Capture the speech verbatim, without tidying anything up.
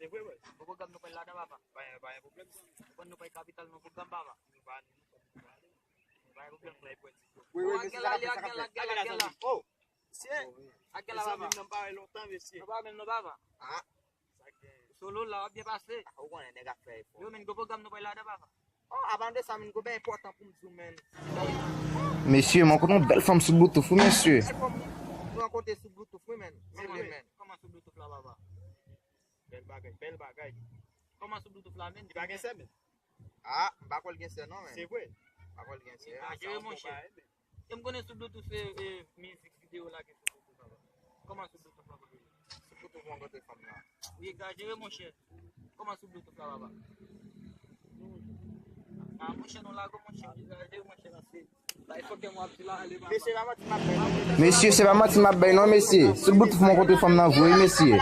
Bon pwogram nou pral ladan, papa. Pa gen pwoblèm. Ou konn nou pral kapital, nou pwogram, papa. Pa gen pwoblèm. Wi, wi, mesye, sa k ap fèt, sa k ap fèt. Ak gèl la, ak gèl la. Oh, mesye. Ak gèl la, papa. Sa menm nan pa wè lontan, mesye. Nou pa menm non, papa. Ah. Solo la, w ap byen pase. Ou konnen nèg ap fè efò. Yo, men gwo pwogram nou pral ladan, papa. Oh, avan de sa, men gwo bagay enpòtan pou m di w, men. Mesye, mwen konn yon bèl fanm sou Bluetooth, wi, mesye. Bèl fanm nou rankontre sou Bluetooth, wi, men. Men vle, men. Kòman sou Bluetooth la, papa? Bèl bagay, bèl bagay. Kòman sou Bluetooth la, men? Li pa gen sè, men. Ah, m pa kwè l gen sè non, men. Se vre? M pa kwè l gen sè. Ah, jere, monchè. E m konnen sou Bluetooth, e, e, mizik, videyo lage sou Bluetooth la. Kòman sou Bluetooth la, papa? Sou Bluetooth mwen rankontre fanm nan. Ou egzajere, monchè. Kòman sou Bluetooth la, papa? Ah, monchè, nou lage, monchè, ou egzajere, monchè, nan se bay fòkè mwen ap di la, ale, papa. Mesye, pa manti m ap bay non, mesye. Mesye, se pa manti m ap bay non, mesye. Sou Bluetooth mwen rankontre fanm nan vre, wi, mesye.